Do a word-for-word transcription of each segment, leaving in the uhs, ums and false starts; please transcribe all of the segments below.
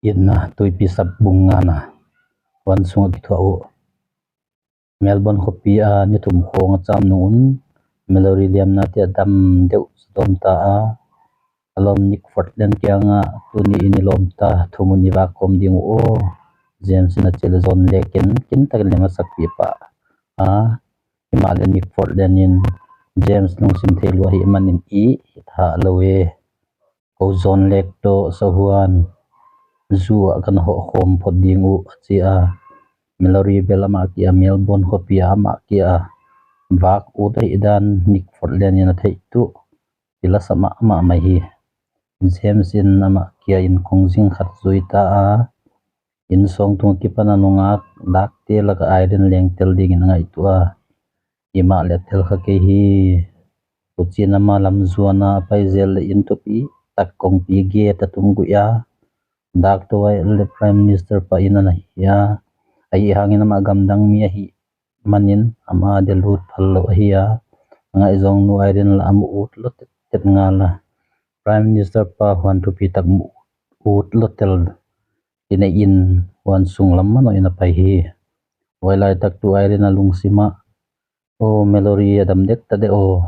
Itna tuipi sap bung ngana. Huan sunga kithuah uh. Melbourne khopi a ni thum khong a cham nung un Mallory liamna te a dam deuh sawm ta a. A lawm Nick Fortland kianga tuni in i lawm ta, thum un i vak khawm ding uh aw. James in a chi leh John Lake in kintak in a masakkhiat pah a. Himahleh Nick Fortland in James lungsim thei lua ahihmanin i hithah lou e. Kou John Lake toh sahuan zu ah ka na hoh khawm phot ding uh, a chi a. Mallory bel amah kia, Melbourne khopi ah amah kia vak ut ahihdan Nick Fortland in a theih tuh, i la sa mahmah mai hi. James in amah kia in kong zing khat zui ta a. Inn sawng tung kipan a nungak dakte laka Irene leng tel dingin a ngaihtuah a. Himahleh a tel kha kei hi. Huchiin ama lam zuan a a pai zel leh inn thupi tak kongpi gate a tung guih a. Dak toh a et leh Prime Minister pa in ana hi a. Ahihhangin amah gamdang mi ahihmanin ama dia lut phal lou ahi a. A ngaihzawng nu Irene lah a mu ut lua tettet ngal a. Prime Minister pa huan thupi tak mu ut lua tel in a inn huan sung lam manoh in a pai hi. Huai laitak tuh Irene a lungsim ah, "Aw Mallory, a dam dek ta de aw,"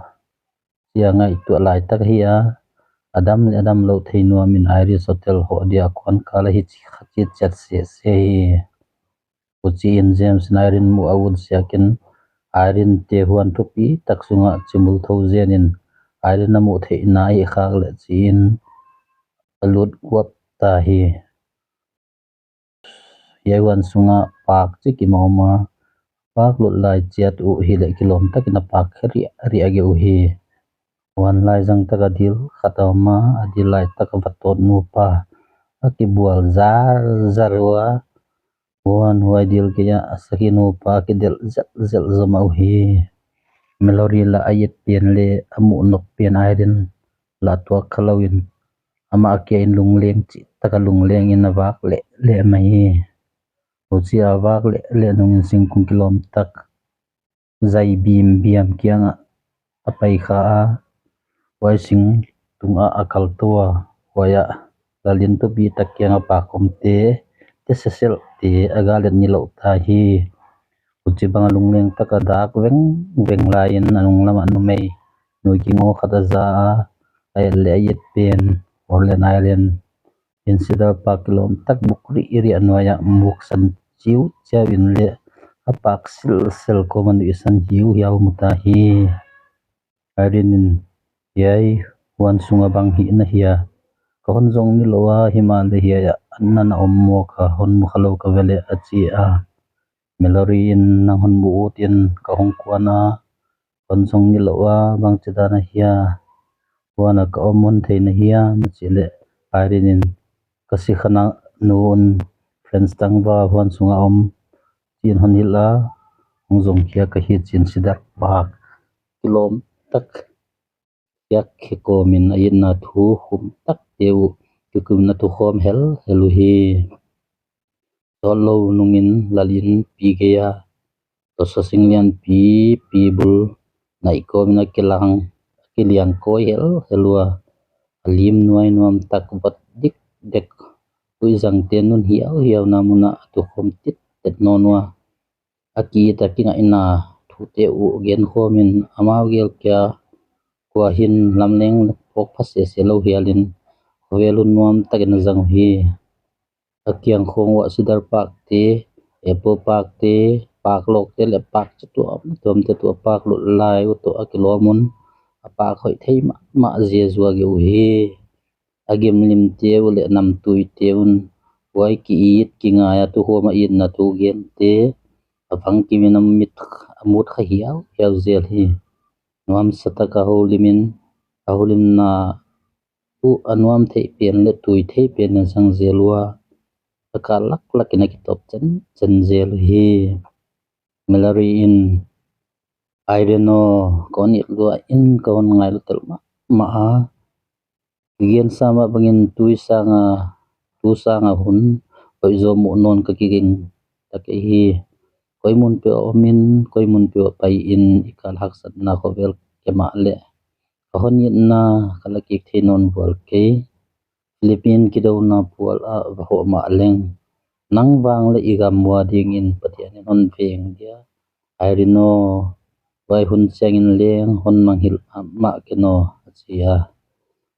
chi a ngaihtuah laitak ahi a. A dam leh a dam lou thei nuamin Iris Hotel hoh dia a kuan kal ahi chi kha chitchiat sese hi. Huchiin James in Irene muh a ut ziakin Irene te huan thupi tak sunga chimul thou zenin Irene a muh theihna ahih khak leh chiin a lut guap ta hi. Hiai huan sunga pak chik i mawma, pak lut lai chiat uh hileh kilawm takin a pak khe riahriah a geuh uhi. Huan laizang taka dil khat a om a, a dil laitak a va tawt nupa a kibual zarzar ua. Huan huai dil kia a sakhi nupa a kidelh zelhzelh zomah uhi. Mallory lah a et pen leh a muh nop pen Irene lah tuak kha louin amah kia in lungleng chih taka lunglengin a vak lehleh mai hi. Huchia a vak lehleh nungin singkung kilawm tak zai bimbiam kiangah a pai kha a. Huai sing tungah a kal tou a, huaiah lal inn thupi tak kianga pak omte, te seselhte a galet nilouh ta hi. Huchibang a lungleng taka dak vengveng laiin a nunglamah numei nui kingaw khat a za a, a et leh a et pen Orlen Island in sidar pak kilawm tak buk riahriah nuaiah muksan chiuchiau in leh a pak silsel kawm a nuihsan hiuhiau mu ta hi. Irene in, "Hiai huan sunga bang hihna hia? Ka hon zong nilou a, himahleh hiai ah an nana om maw, ka hon mu kha lou ka ve leh," a chi a. Mallory in, "Nang hon mu utin ka hong kuan a, hon zong nilou a, bangchidan ahia? Huan ah ka om hon thei na hia?" a chih leh Irene in, "Ka sikha nu un friends tangval huan sunga om chiin hon hilh a, hong zong khia ka hi," chiin sidar pak kilawm tak khiak khe kawmin a itna thu khum takte uh kikum in a thukhawm helhel uhi. Sawtlou nungin lal inn pi gei a tosa sing lianpi pi bul naih kawmin a kilang, a kiliang kawi helhel ua. A lim nuai nuam tak vot dikdek, huihzangte nun hiauhiauna munah a thukhawm tittet nawn ua. A kiit a kingaihna thute uh genkhawmin amau gel kia kua hin lamleng phawk pha sese lou hialin khovel hun nuam takin a zang uhi. A kiang khawng uah sidar pakte, apple pakte, pak lawkte leh pak chi tuamtuamte tuh a pak lut lai uh toh a kilawm un, a pak hoih thei mahmah ziazua geuh uhi. A gemlimte uh leh namtuite un huai kiit kingai a thukhawm a itna thu gente a vang kimin a mit, a mut kha hiauhiau zel hi. Nuamsa taka houlimin, a houlimna uh a nuam theih pen leh tui theih pen in zang zel ua, a kal laklak in a kitawp chenchen zel uhi. Mallory in, "Irene aw, ka hon it lua in ka hon ngai lua tel mahmah a. Kigen sa mah bangin tui sanga, tu sanga hun hoihzaw muh nawn ka kiging ta kei hi. Koi mun peuh a omin, koi mun peuh a paiin i kal haksatna khovel kemah leh ka hon itna ka la kik thei nawn vual kei. Philippine kidouna phual ah va hoh mah leng, nang vang leh i gam ua dingin Pathian in hon veng dia, Irene aw, huai hun chiangin leng hon mangngilh mah ken aw, a chi a.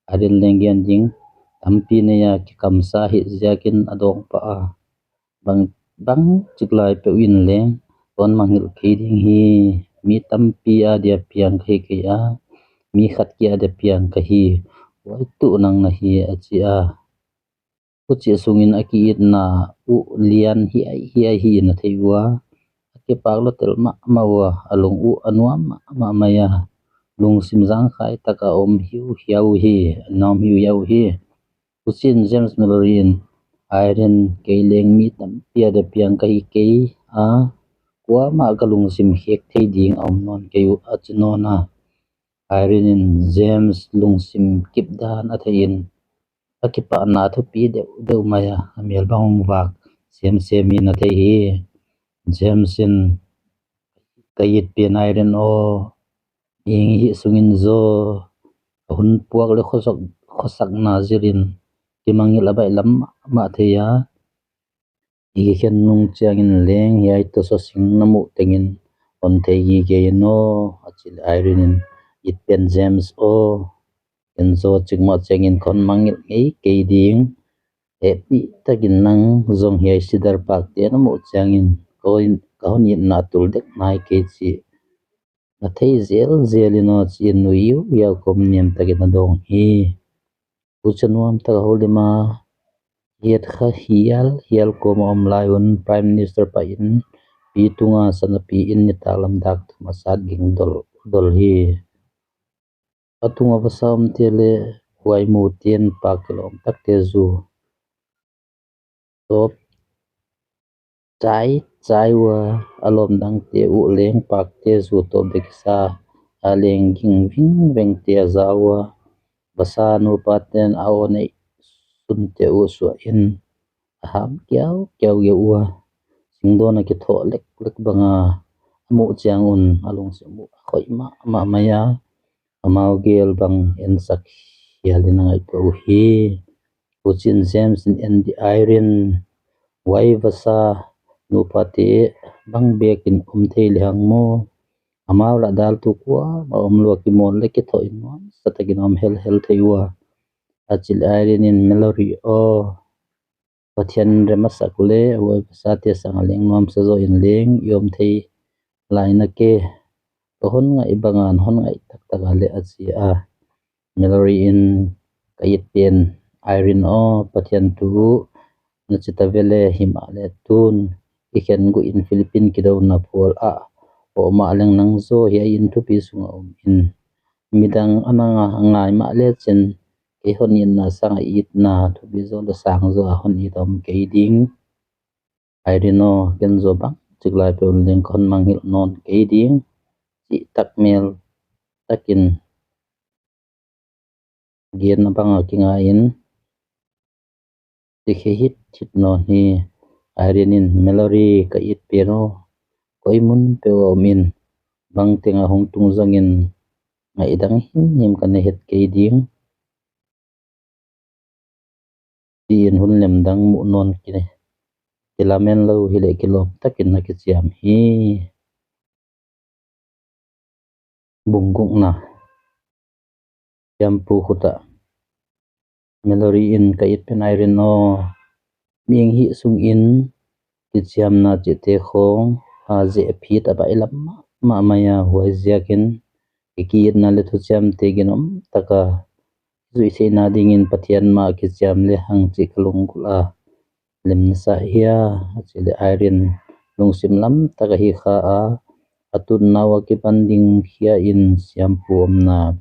Irene leng gen ding tampi nei a, kikamsa hi ziakin a dawng pah a. Bang, bangchik lai peuh in leng kon mangngilh kei ding hi. Mi tampi adia piang ka hi kei a, mi khat kia dia piang ka hi. Huai tuh nang na hi, a chi a. Huchih sungin a ki-itna uh lian hiaihiai hi in a thei ua. A kipak lua tel mahmah ua, a lung uh a nuam mahmah mai a. Lungsim zangkhai taka om hiuhiau hi, a nuam hiuhiau hi. Huchiin James Mallory in, Irene, kei leng mi tampi adia piang ka hi kei a, kuamah ka lungsim khek thei ding a om nawn kei uh, a chi nawn a. Irene in James lungsim kip dan a thei in, a kipahna thupi deuhdeuh mai a, a mel bang vak semsem in a thei hi. James in, ka it pen Irene aw, eng hih sungin zaw, a hun puak leh khosak, khosakna zir in kimangngilh a baihlam mahmah thei a. I kikhen nung chiangin leng hiai tosaw sing na muh tengin hon thei gige in aw, a chi leh Irene in, it pen James aw, ken zaw chik mah chiangin kon mangngilh ngei kei ding. Hehpihtakin nang zong hiai sidar pakte na muh chiangin ka hon, ka hon itna tul dek nai kei chih na thei zelzel in aw, chi in nuiuiau kawm niam takin a dawng hi. Huchiin nuam taka houlim a, hiatkha hialhial kawm a om lai un Prime Minister pa in pi tunga sanapi in nitaklam dak thum a sat ging doldol hi. A tunga vasa omte leh huai muten pak kilawm takte zu tawp chaichai ua, a lawm dangte uh leng pakte zu tawp dek kisa a, leng ging vingvengte a za ua. Vasa nupate'n a aw neih sunte uh suah in a ham kiaukiau geu ua. Singdawn a kithoh leklek banga a muh chiang un a lungsim uh a khoih mahmah mai a, amau gel bang ensak hial in a ngaihtuah uhi. Huchiin James in, en di Irene, huai vasa nupate bang bekin om thei lehang maw? Amau lah daltu kuamah om lua, kimawl leh kithoh in nuamsa takin om helhel thei ua, a chi leh Irene in, Mallory aw, Pathian rem a sak leh huai vasate sanga leng nuamsa zaw in leng i om thei lai na ke. Ka hon ngaih banga na hon ngaih taktak a leh, a chi a. Mallory in, ka it pen Irene aw, Pathian thu na chi ta ve leh, himahleh tun i khen guh in Philippine kidouna phual ah hoh mah leng nang zaw hiai in thupi sunga om in. Midang a na ngai mah lechin kei hon itna sanga itna thupi zaw leh sang zaw a hon it om kei ding. Irene aw, ken zaw bangchik lai peuh leng kon mangngilh nawn kei ding, chih takmel takin gen a banga kinga in chi khe hithit nawn hi. Irene in, Mallory, ka it pen aw, koi mun peuh a om in, bang tenga hong tung zongin ngaidang himhim ka nei het kei ding, chi in hun lemdang muh nawn ki, kilamen lou hileh kilawm takin a kichiam hi. Bung gukna. Siampu khut ah. Mallory in, ka it pen Irene aw, mi eng hih sungin kichiamna chihte khong a zeh phit a baihlam mahmah mai a, huaiziakin i ki-itna leh thuchiamte ginom taka zuih theihna dingin Pathian mah kichiam lehang chih ka lunggulh a, lem na sa hia, a chi leh Irene lungsim lam taka hi kha a, a tutna ua kipan ding khia in siampu omna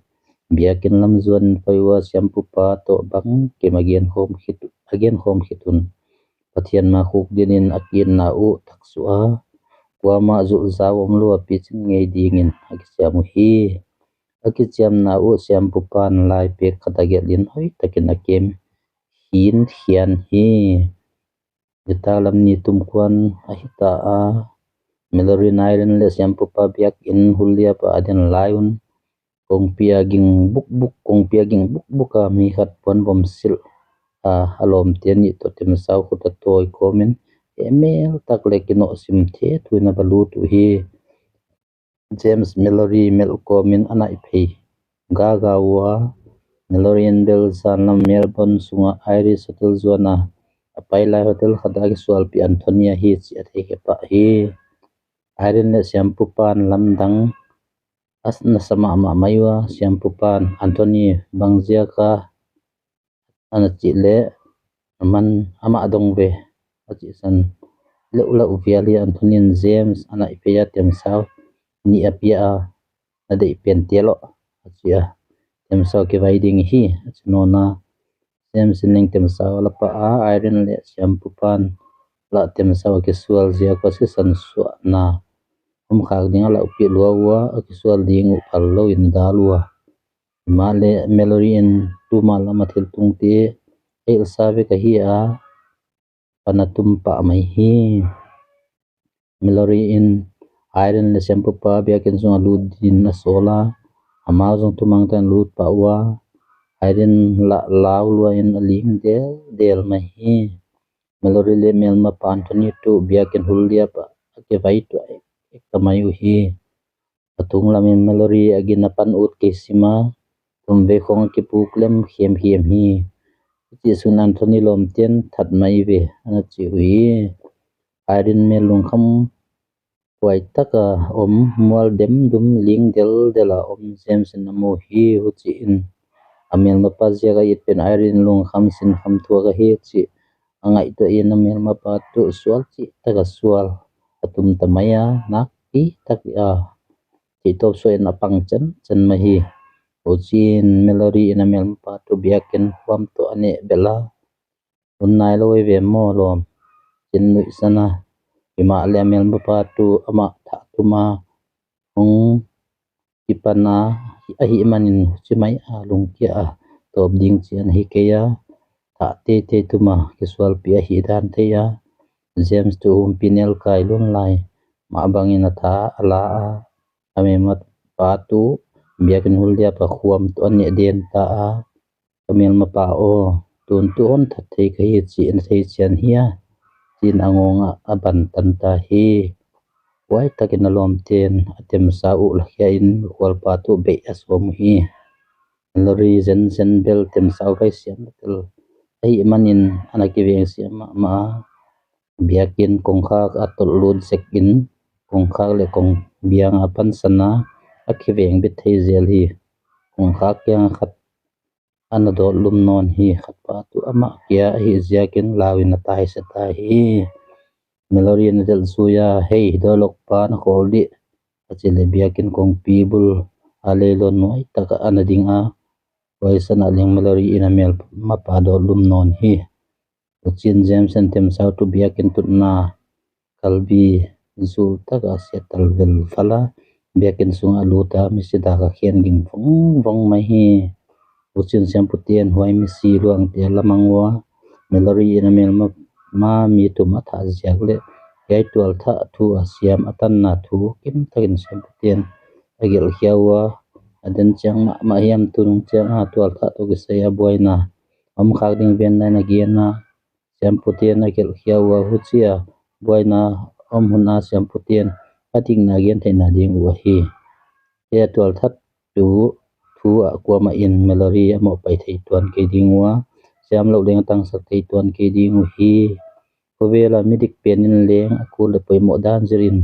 biakin lam zuan in pai ua, siampu pa toh bangkim a gen khawm khit, a gen khawm khit un Pathian mah khukdin in a ki-itna uh taksuh a, kuamah zulhzau om lua pichin ngei dingin a kichiam uhi. A kichiamna uh siampu pan lai pek khat a gelh in hoih takin a kem hinkhian hi. Nitaklam ni tumkuan ahi ta a, Mallory in Irene leh siampu pa biakin huliapa a din lai un, kongpi a ging bukbuk, kongpi a ging bukbuk a mi khat puan vom silh a, a lawmte nih toh Temsau khut a tawi kawmin, e mel tak leh kinoh sim the tuin a va lut uhi. James Mallory melh kawmin a naih phei gaga ua. Mallory in bel zan lam Melbourne sunga Iris Hotel zuan a, a pai lai hotel khat ah a kisualpih Anthony ahi chih a theikhe pah hi. Irene leh siampu pan lamdang a nasa mahmah mai ua, siampu pan, Anthony, bangziak a ana chih leh, aman amah dong ve, a chih san. Leuhlauh vial hi Anthony in James a naih phei a Temsau nih a pia a, na deih pen tel lou, a chi a. Temsau kivai ding hi, a chi nawn a. James in leng Temsau a la pah a, Irene leh siampu pan lah Temsau a kisual ziak a sisan suahna om khak ding a lauhpih lua ua, a kisual ding uh phal louin a dal ua. Himahleh Mallory in tuma lam a thiltungte a hilhsa vek ahi a, pan a tum pah mai hi. Mallory in Irene leh siampu pa biakin sung a lut dingin a sawl a, amau zong tumang tan lut pah ua. Irene lah lau luain a ling deldel mai hi. Mallory leh melmapa Anthony tuh biakin huliapa a kivai tuah ekek ta mai uhi. A tunglamin Mallory a gin a pan ut kei sim a, tumvei khong a kipuk lem khemkhem hi. Huchi sun Anthony lawmte'n that mai ve, ana chi uhi. Irene mel lungkham huai taka om, mual demdum ling deldel a om James in a mu hi. Huchiin a melmapa ziak a it pen Irene lungkham sinkham thuak ahi chih a ngaihtuahin a melmapa tuh sual chih taka sual a tum ta mai a, nakpi tak a, theihtawp suahin a pang chenchen mai hi. Huchiin Mallory in a melmapa tuh biakin huam toh a neh bel a, hun nailou ei ve maw lawm, chiin nuihsan a. Himahleh a melmapa tuh amah thah tum a hong kipan a, ahihmanin huchi mai a lungkia a tawp ding chih ana hi kei a, thah teitei tum a kisualpih ahihdan thei a. James tuh humpinel kai lun lai mah bangin a tha a la a, a melmapa tuh biakin huliapa huam toh a neh den ta a. Ka melmapa aw, tun tuh hon that thei ka hi chih na thei chian hia, chiin a ngawng ah a ban tan ta hi. Huai takin a lawmte'n a Temsau uh la khiain khualpa tuh beih a sawm uhi. Mallory zenzen bel Temsau vai siam tel ahihmanin ana kiveng siam mahmah a. Biakin kongkhak a tolh lut zekin kongkhak leh kongbiang a pansan a, a kiveng bit thei zel hi. Kongkhak kiang khat ana dawt lum nawn hi. Khatpa tuh amah kia ahih ziakin lauin a taisa ta hi. Mallory in a delh zui a, "Hei, dawilokpa, na khawl dih," a chi leh biakin kongpi bul a leilawn nuai taka ana ding a, huai san ah leng Mallory in a melmapa dawt lum nawn hi. Huchiin James and Temsau tuh biakin tutna kalbi zul taka siatal velval a, biakin sungah lut a, misi dak a khen ging vongvong mai hi. Huchiin siampute'n huai misi luangte a la mang ua, Mallory in a melmapa mi tum a thah ziak leh hiai tualthah thu a siam a tanna thu kimtakin siampute'n a gelh khia ua, a den chiang mahmah hiam, tunung chiang a tualthah toh kisai a buaina om khak ding ven lai na gen a, siampute'n a gelh khia ua, huchia buaina om hun a siampute'n a dikna gen theihna ding uh ahi. Hiai tualthah thu, thu ah kuamah in Mallory a mohpaih thei tuan kei ding ua, siamlouh leng a tangsak thei tuan kei ding uhi. Khovel a midik pen in leng a kul leh poimoh dan zirin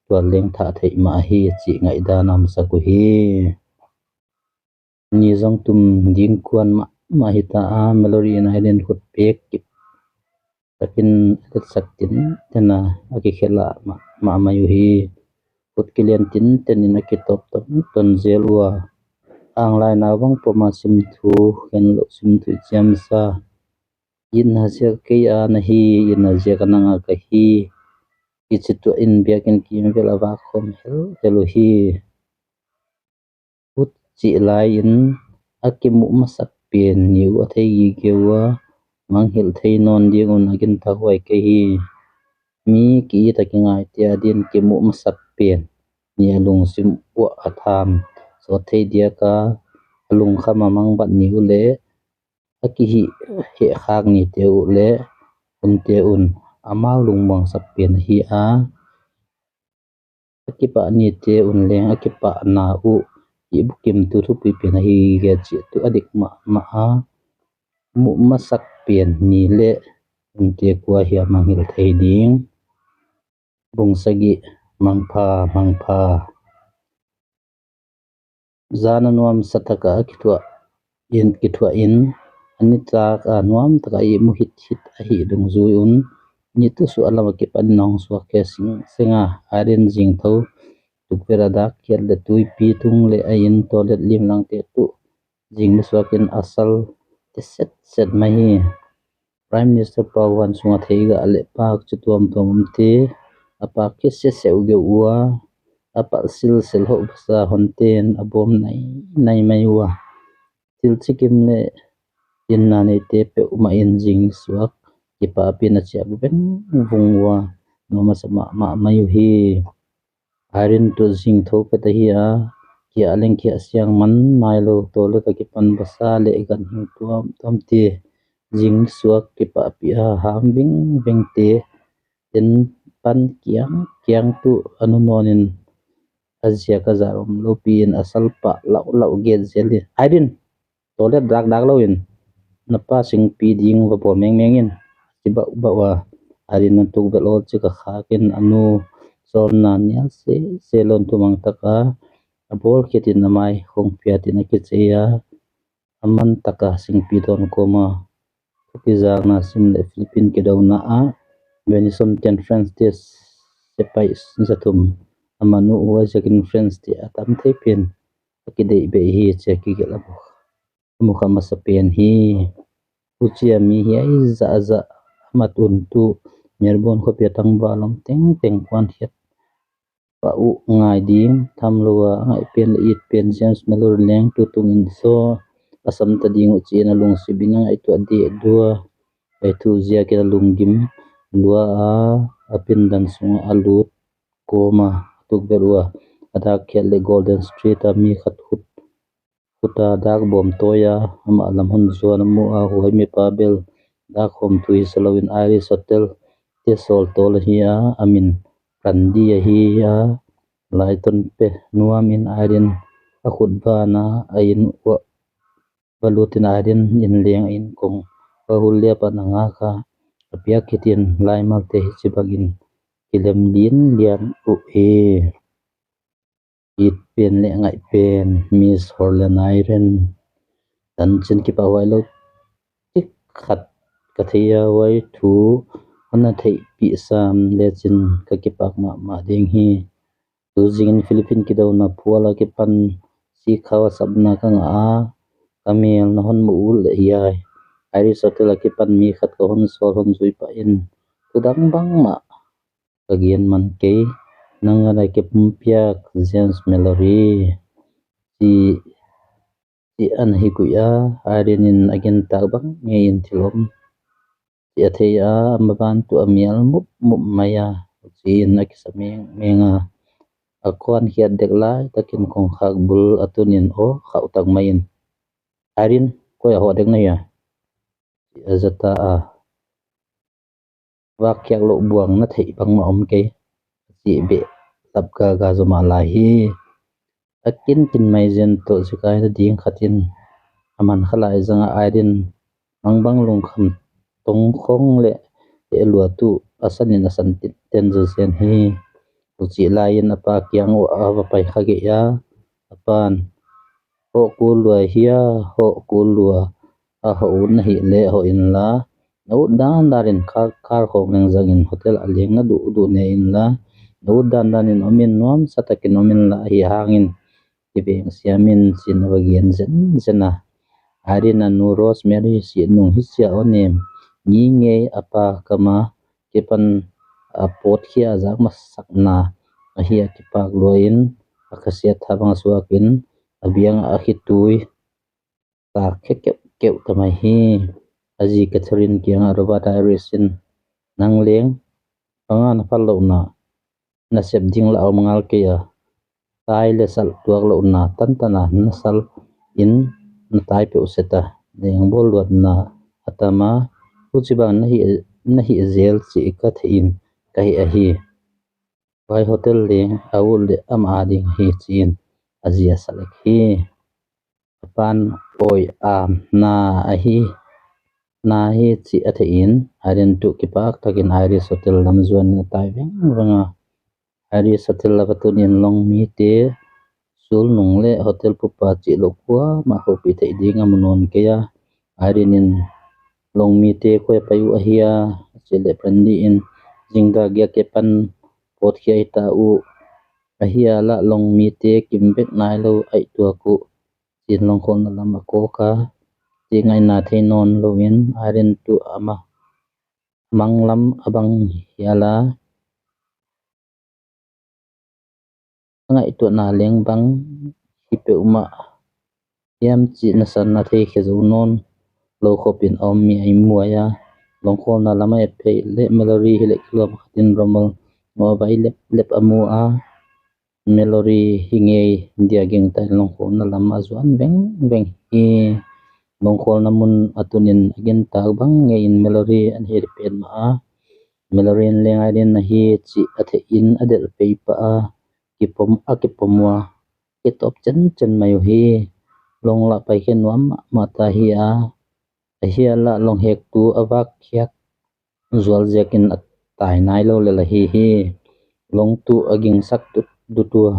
tual leng thah theih mah ahi chih ngaihdan a omsak uhi. Ni zong tum ding kuan mahmah hita a, Mallory in Irene khut pek kip takin a letsak tinten a, a kikhelh a mahmah mai uhi. Khut kilian tinten in a kitawp tawntawn zel ua. Anglai nau bang poma sim thu, khenlouh sim thu i chiam sa. Itna ziak kei a na hi, itna ziak a nang a ka hi, kichi tuahin biakin kimvel a vak khawm helhel uhi. Huchih laiin a kimuh masak pen ni uh a thei gige ua, manghilh thei nawn ding un a gintakhuai kei hi. Mi ki-it a kingaite adin kimuh masak pen ni a lungsim uah a tham sawt thei diak a, a lungkham a mangbat ni uh leh a kihih heh khak nite uh leh unte un amau lungmuang sak pen ahi a, a kipah nite un leng a kipahna uh hih bukimtu thupi pen ahi gige chih tuh a dik mahmah a. Muh masak pen ni leh unte kua hiam a hong hilh thei ding. Bung sagih. Mangpha, mangpha. Zan a nuamsa taka kithuah in, kithuah in, a nitak a nuam taka ihmu hithit ahih dungzui un, ni tusuah lam a kipan in a hong suak khe singsenga, Irene zingthou tukvelh a dak khiat leh tuipi tung leh a inn toilet limlangte tuh zing nisuak in a sal te setset mai hi. Prime Minister Pa Wan Sung a theigah leh pak chi tuamtuam omte a pak khe seseu geu ua, a palh silsel hoh basa honten a bawm nainai mai ua. Thil chikim leh inna neite peuhmah in zing nisuak kipahpih in a chiah vengvung ua, nuam a sa mahmah mai uhi. Irene tuh zingthou pet ahi a, kia leng kia siang man nailou, toilet a kipan basa leh ganhing tuamtuamte zing nisuak kipahpih a ham vengvengte en pan kiangkiang tuh a nu nawn in a ziak a zah omlou pi in a sal pah lauhlauh get zel in, Irene, toilet dakdak lou in na pa singpi ding va bawl mengmeng in, chi bauhbauh a. Irene a tukvelh awl chik a khak in a nu sawlna nial sese lou in thumang taka a bawl khit in a mai khong phiat in a kichei a, a man taka singpi dawn kawm a. Thukizakna sim leh Philippine kidouna ah Venison ten French te sepaih za thum a man uh, huaiziakin French te a tam thei pen a kideih beh hi chih a kigelh a mu kha masa pen hi. Huchia mi hiai zahzah a mat un tuh Melbourne khopi a tangval om tengteng kuan khiat pah uh ngai ding tham lou a, a ngaih pen leh it pen James Mallory leng tutung in zaw a sam ta ding uh chi in a lungsim in a ngaihtuah deh dua. Ei thu ziakin a lunggim lua a, a pindan sungah a lut kawm a, a tukvelh ua, a dak khiat leh Golden Street a mi khat khut khuta dak bawm tawi a, amah lam hon zuan a mu a, huai mipa bel dak khawm thu hisa lou in Iris Hotel te sawl tawl ahi a, a min Randi ahi a, lai ton pe nuam in Irene a khut ban a, a inn uah va lut in Irene in leng a inn kong va hul liap a, na ngak a, a piak khit in laimal te hichibang in kilem lianlian uhi. It pen leh ngaih pen, Miss Horland Irene. Tanchin kipahhuai lou chik khat ka thei a, huai thu ana theihpih sam lechin ka kipak mahmah ding hi. Tuzingin Philippine kidouna phual a kipan sikkhau a sapna ka ngah a, ka mel na hon mu uleh hiai Iris Hotel a kipan mi khat ka hon sawl hon zui pah in, thudang bangmah ka gen man kei. Nang ana kipumpiak James Mallory, chi, chi ana hi kuih a, Irene in a gintak bang ngei in thil om chi a thei a, a maban tuh a mial mupmup mai a, chi in a kisa mengmeng a. A kuan khiat dek lai takin kongkhak bul a tun in aw khauh tak mai in, Irene, koi a hoh dek na hia? Chi a zata a. Vak khiak louh buang na theih bangmah om kei, chi beh lap gaga zomah lai hi. A kinkin mai zen toh zekaina ding khat in a man kha lai zanga Irene mangbang lungkham tong khong leh e lua tuh a san in a san titten zazen hi. Huchih lai in a pa kiang uah a va pai kha gei a, a pan, hoh kul lua hia, hoh kul lua, a hoh ut na hih leh hoh inla, na ut dandan in kar, kar khawng leng zang in hotel a leng na duhduh ne inla, na ut dandan in om in, nuamsa takin om inla, ahihhangin kiveng siam in, chi in a va gen zenzen a. Irene a nu Rosemary sih nung hi sia aw nem, ni ngei a pa kam a kipan a pawt khia a zak masakna ahi a kipak lua in, a khasiat tha bang a suak in, a biang ah a khitui tak khe keuhkeuh ta mai hi. A zi Catherine kiangah Robert Iris in, nang leng bang a na phal louhna na sep ding lah a om ngal kei a, tai leh salh tuak louhna tantan a na salh in na tai peuh set a, leng bawl luatna a tam a, huchibang na hih, na hih zel chih ka theih in ka hih ahi. Huai hotel leng a ut leh amah ading ahi chi in a zi a sa lek hi. A pan awi a na ahi, na hi chih a theih in, Irene tuh kipak takin Iris Hotel lam zuan in a tai vengveng a. Iris Hotel a va tun in Lawngmite sulnung leh hotel pupa chih louh kuamah houpih theih ding a mu nawn kei a. Irene in Lawngmite koi a pai uh ahia, chih leh brandy in zingdang giak apan pawt khia hita uh ahia, lah Lawngmite kim vek nailou ahih tuak uh, chi in Lawngkhawlna lam a kawk a. Chih ngaihna thei nawnlou in Irene tuh a ma-, mang lam a bang hial a, a ngaihtuahna leng bang hi peuhmah hiam chih nasan a thei khe zou nawnlou khop in a om mi a i muai a. Lawngkhawlna lam a i et phei leh Mallory hi leh kilawm khat in rumal nuai vai leplep a mu a. Mallory hi ngei dia gingta in Lawngkhawlna lam a zuan vengveng hi. Lawngkhawlna mun a tun in a gintak bang ngei in Mallory a hih pen mah a. Mallory in leng Irene ahi chih a theih in a delh phei pah a, kipom, a kipom ua, kitawp chenchen mai uhi. Lawng lah pai khe nuam mahmah ta hi a, ahia lah Lawng hektu a vak khiak zual ziak in a tai nailou lel ahi hi. Lawng tuh a gingsak dutdut ua,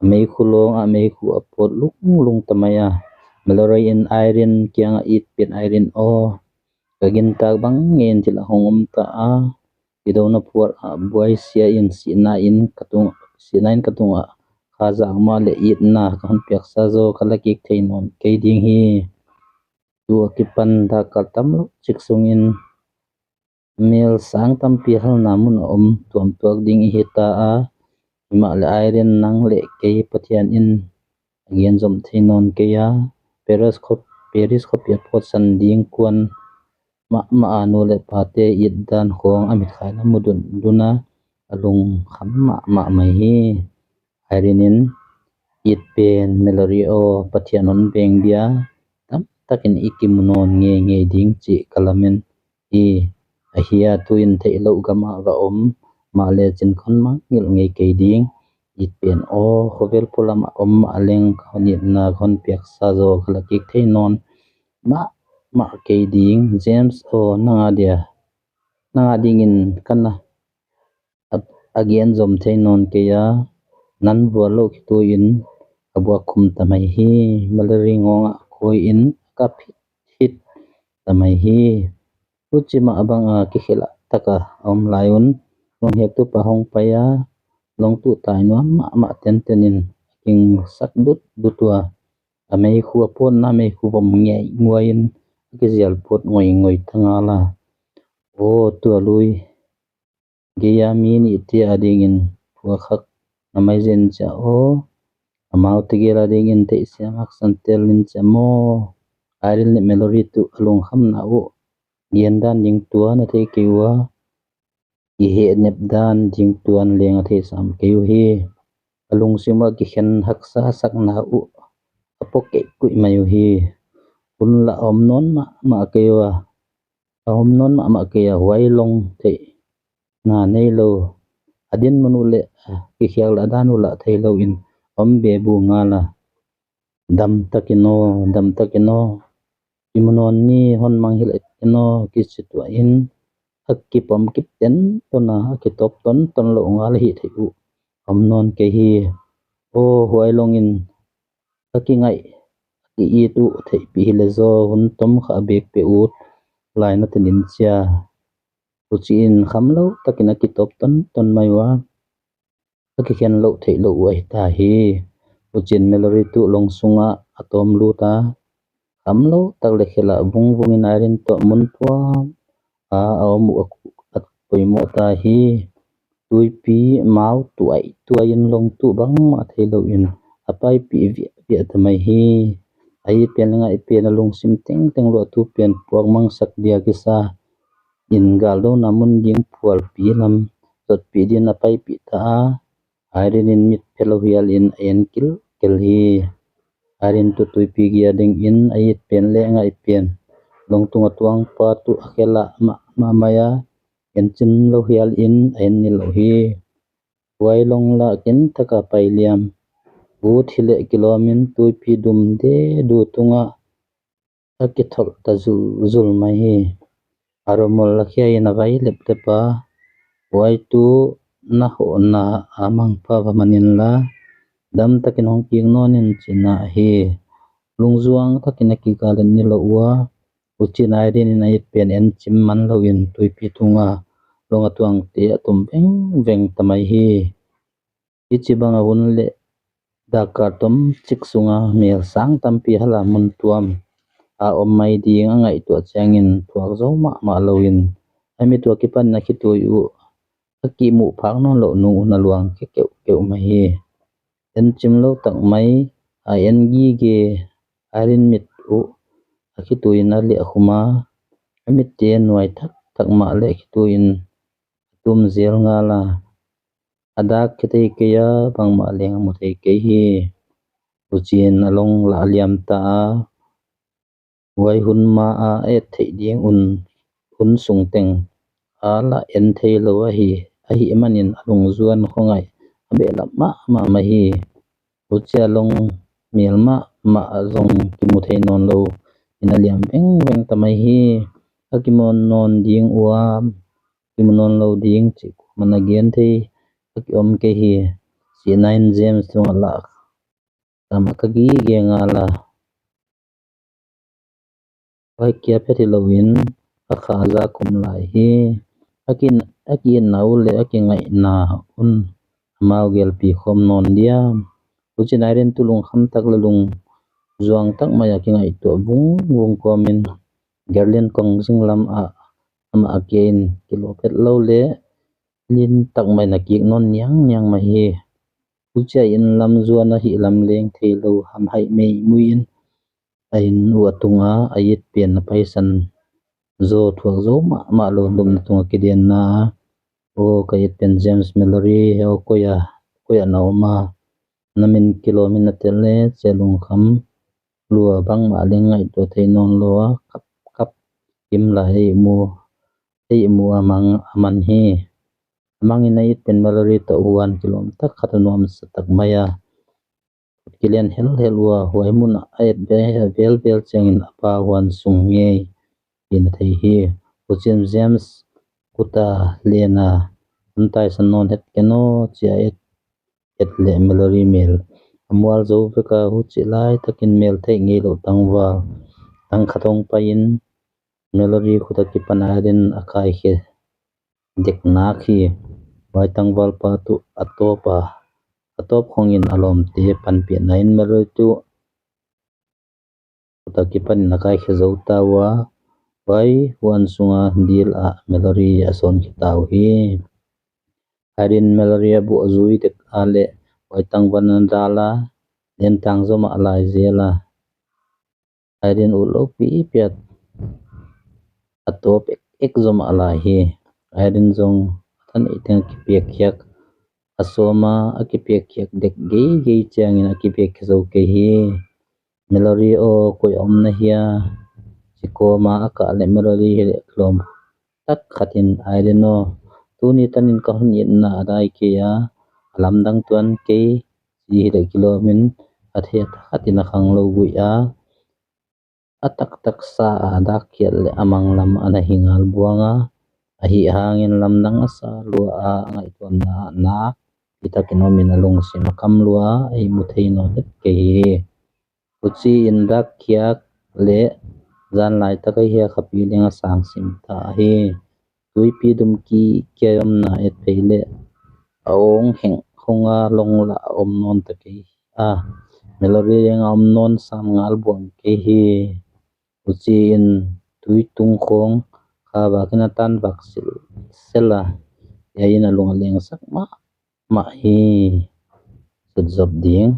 a meikhu lawng ah meikhu a pawt lunglung ta mai a. Mallory in Irene kiang ah it pen, Irene aw, ka gintak bang ngei in thil a hong om ta a. Kidouna phuar ah buai sia in sihna in ka tung, sihna in ka tung ah kha zak mahleh itna ka hon piaksa zaw ka la kik thei nawn kei ding hi. Tu a kipan dakkal tamlou chik sung in mel sang tampi halna mun a om tuamtuak ding i hita a. Himahleh Irene, nang leh kei Pathian in a gen zom thei nawn kei a. Paris khop, Paris khopi a pawtsan ding kuan mahmah a, nu leh pate it dan khawng a mitkhaina mu dundun a, a lungkham mahmah mai hi. Irene in it pen, Mallory aw, Pathian hon veng dia, tamtak in i kimu nawn ngeingei ding chih ka lamen hi. Ahia tuin theihlouh gam ah va om mahleh chin khon mangngilh ngei kei ding. It pen aw, khovel polam ah om mahleng ka hon itna ka hon piaksa zaw ka la kik thei nawn mahmah kei ding. James aw, nang a dia, nang a ding in ka na a, a gen zom thei nawn kei a, nan vual louh khitui in a buak khum ta mai hi. Mallory ngawng ah koi in a kap hithit ta mai hi. Huchi mah bang a kikhelh tak a om lai un Lawng hektu pa hong pai a, Lawng tuh tai nuam mahmah tenten in a gingsak dutdut ua, a meikhu a pawtna meikhu vom ngeingei in a kizial pawt ngoingoi ta ngal a. Aw, tua lui gei a mi nihte a ding in phuak khak na mai zen chia aw. Amaute gel a ding in theihsiam haksan tel in chia maw. Irene leh Mallory tuh a lungkhamna uh gen dan ding tuan a thei kei ua, i hehnep dan ding tuan leng a thei sam kei uhi. A lungsim ah kikhen haksa sakna uh a pok kei kuih mai uhi. Hun lah om nawn mahmah kei ua, a om nawn mahmah kei a, huai Lawng theihna neilou, a dinmun uh leh a kikhiak lah dan uh lah theilou in om bebu ngal a. Dam takin aw, dam takin aw, i mu nawn ni, hon mangngilh in aw, kichi tuah in, a kipom kip tenton a, a kitawp tonton louh ngal hi theih uh om nawn kei hi. Aw, huai Lawng in a kingaih, a ki-it uh theihpih hileh zaw, hun tom kha a bek peh ut lai na tin in chia. Huchi in khamlou takin a kitawp tonton mai ua, a kikhen louh theih louh uh ahi ta hi. Huchi in Mallory tuh Lawng sung ah a tawm lut a, khamlou tak leh khelh ah vungvung in Irene toh mun tuam a a om uh a poimoh ta hi. Tuipi mau tuaituai in Lawng tuh bangmah theilou in a paipih viahviah ta mai hi. A it pen leh ngaih pen, a lungsim tengteng luahtu pen puakmang sak dia kisa in galdouna mun ding phualpi lam zotpih din a paipih ta a. Irene in mit phelou hial in a en kilkel hi. Irene tuh tuipi gia dingin a it pen leh a ngaih pen long tunga tuang pa tuh a khelah mahmah mai a, en chim lou hial in a en nilh uh hi. Huai long lah kin taka pai liam ut hileh kilawmin tuipi dum dedu tungah a kitholh ta zulzul mai hi. A rumul a khia in a vai leplep a, huai tuh na hohna a mangpha va man inla, dam takin hong kik nawn in, chi na ahi. Lungzuang takin a kigal et nilouh ua, huchiin Irene in a it pen en chim man louin tuipi tunga long a tuangte a tum vengveng ta mai hi. Hichibang a hun leh dakkal tomchik sunga mel sang tampi hala mun tuam a om mai ding a ngaihtuah chiangin thuak zou mahmah louin a mit uh akipanin a khitui uh a kimuh phak nawnlouh nung un a luang khe keuhkeuh mai hi. En chim lou tak mai a en gige Irene mit uh a khituiin a lehkhum a, a mitte nuai thakthak mahleh khituiin a tum zel ngal a, a dak khe thei kei a, bangmah leng a mu thei kei hi. Huchiin a long lah liam ta a, huai hun ma a a et theih ding un hun sung teng a lah en theilou ahi, ahihmanin a lungzuan khawngaih a behlap mahmah mai hi. Huchia long mel mahmah zong kimu thei nawnlou in a liam vengveng ta mai hi. A kimu nawn ding ua, kimu nawnlou ding chih kuaman a gen thei a kiom kei hi. Sihna in James tungah lah tam a ka gige ngal a, huai kia phet hilouin a kha a za kum lai hi. A ki, a kiitna uh leh a kingaihna un amau gelpi khawm nawn diam. Huchiin Irene tuh lungkham tak leh lungzuang tak mai a kingaihtuah vungvung kawmin Gerlin kong zinglam ah amah a kia in, kilawm phet lou leh lin tak maiin a kik nawn niangniang mai hi. Huchia inn lam zuan a hihlam leng theilou hamhaih meimui in a inn uh a tunga a it pen a paisan zaw thuak zou mahmah lou lupna tunga kidenna. Aw ka it pen James, Mallory, aw koi a, koi a na om a? Na min kilawmin a tel leh chia lungkham lua, bangmah leng ngaihtuah thei nawnlou a kap kap kim lai ei mu, ei mu a mang a man hi. A mangin a it pen Mallory toh Huan kilawm tak khat a nuamsa tak mai a khut kilen helhel ua, huai mun a et ve, velvel chiangin a pa Huan sung ngei in a thei hi. Huchiin James khut a len a, hon taisan nawn het ken aw, chi a et et leh Mallory mel a mual zou vek a, huchih lai takin mel theih ngeilouh tangval tang khat hong paiin Mallory khut akipan Irene a kaikhe dek nak hi. Huai tangval pa tuh a tawp a, a tawp khongin a lawmte panpihna in Mallory tuh khut akipanin a kaikhe zou ta ua, huai Huan sunga dil ah Mallory a sawn khita uhi. Irene Mallory a buh zui dek a leh huai tangval a dal a, lentang zomah lai zel a, Irene utlou pipi a a tawp ek ek zomah lai hi. Irene zong a thaneih teng a kipiak khiak a sawm a, a kipiak khiak dek geigei chiangin a kipiak khe zou kei hi. Mallory aw, koi a om na hia? Chi kawm a a kah leh Mallory hileh lawm tak khatin, Irene aw, tuni tanin ka hon itna a dai kei a, a lamdang tuan kei, chi hileh kilawmin a thei khatin a khanglou guih a, a taktak sa a dak khiat leh a mang lam ana hi ngal buang a, ahihhangin lamdang a sa lua a, a ngaihtuahna ah nakpi takin omin a lungsim a kam lua a, ei mu thei nawn het kei hi. Huchiin dak khiak leh zan lai tak a hia khapi leng a sang sim ta hi. Tuipi dum ki kia omna et phei leh a awng heng khong a long lah a om nawn ta kei a, Mallory leng a om nawn sam ngal buang kei hi. Huchiin tui tung khong kha vakin a tan vak silsel a, hiai in a lung a lengsak mahmah hi. Sut zop ding.